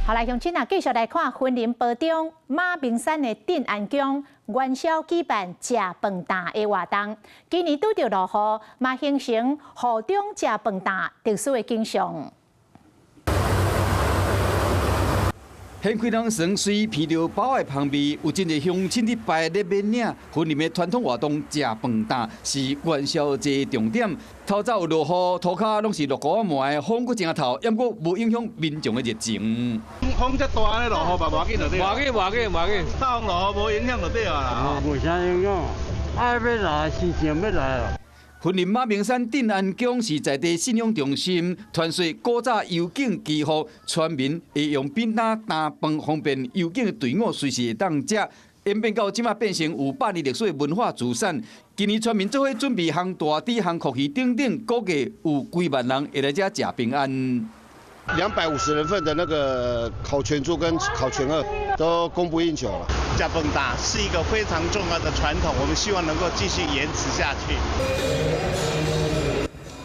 好來，鄉親啊，繼續來看雲林埔中馬鳴山的鎮安宮元宵舉辦食飯擔的活動。今年拄著落雨，嘛形成雨中食飯擔特殊的景象。掀開人床隨鼻著包的香味，有真濟鄉親佇排列免領。雲林的傳統活動食飯擔是元宵節重點。透早有落雨，塗跤攏是落雨仔糜，風閣誠透，猶閣無影響民眾的熱情。風遮大咧，落雨嘛無要緊就對。無要緊，無要緊，無要緊。大風落雨無影響就對啊啦。無啥影響，愛欲來，時辰欲來啊。雲林馬鳴山鎮安宮是在地信仰中心，傳說古早遊境祈福，村民會用扁擔擔飯方便遊境的隊伍隨時會當食。演變到這馬變成有百年歷史的文化資產。今年村民做伙準備烘大豬、烘烤魚等等，估計有幾萬人會來遮食平安。250人份的那個烤全豬跟烤全鵝都供不應求了。食飯擔是一個非常重要的傳統，我們希望能夠繼續延遲下去。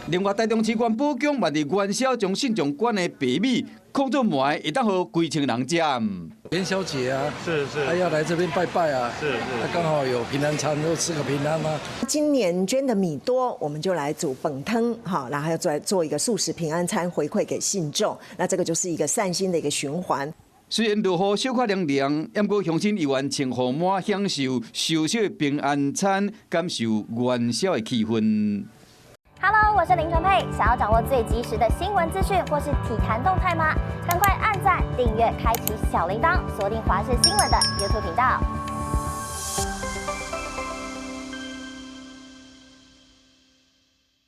另外，台中市關寶宮嘛佇元宵將信眾館的白米爌做糜，會當予幾千人食。元宵節啊，是，他要來這邊拜拜啊，是，那剛好有平安餐，就吃個平安啊。今年捐的米多，我們就來煮飯湯，哈，然後要再做一個素食平安餐回饋給信眾，那這個就是一個善心的一個循環。雖然落雨小可涼涼，毋過鄉親猶原穿雨帽享受小小的平安餐，感受元宵的氣氛。 Hello，我是林純佩。想要掌握最及時的新聞資訊或是體壇動態嗎？趕快按讚、訂閱、開啟小鈴鐺，鎖定華視新聞的 YouTube 頻道。